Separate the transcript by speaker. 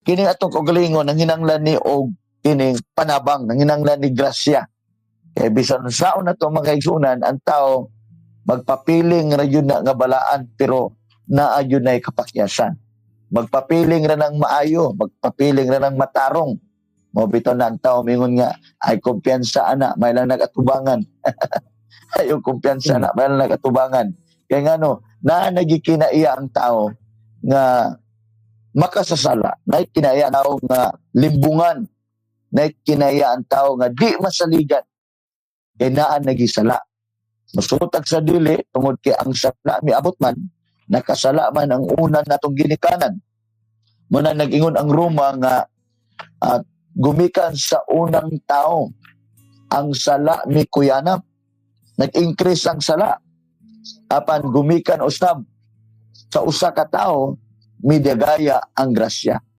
Speaker 1: Kini atong kaugalingon nanghinanglan ni og kining panabang, nanghinanglan ni grasya. Kay bisan unsaon nato, mga kaigsunan, ang tao magpapiling ra yun na nga balaan, pero naa yun ay kapakyasan. Magpapiling ra ng maayo, magpapiling ra ng matarong. Mo bitaw na ang tao mingon nga ay kumpiyansa ana, may lang nagatubangan. Ay kumpiyansa na, may lang nagatubangan. Kaya ngano, naa nagikinaiya ang tao nga makasasala, na kinaiya ang tao nga limbungan, na kinaiya ang tao nga di masaligan kay naa nagisala. Musutag sa dili tungod kay ang sala miabot man, nakasala man ang una natong ginikanan. Muna nag-ingon ang Roma nga gumikan sa unang tao ang sala mikuyanap. Nag-increase ang sala. Apan gumikan usab sa usa ka tawo, midagaya ang grasya.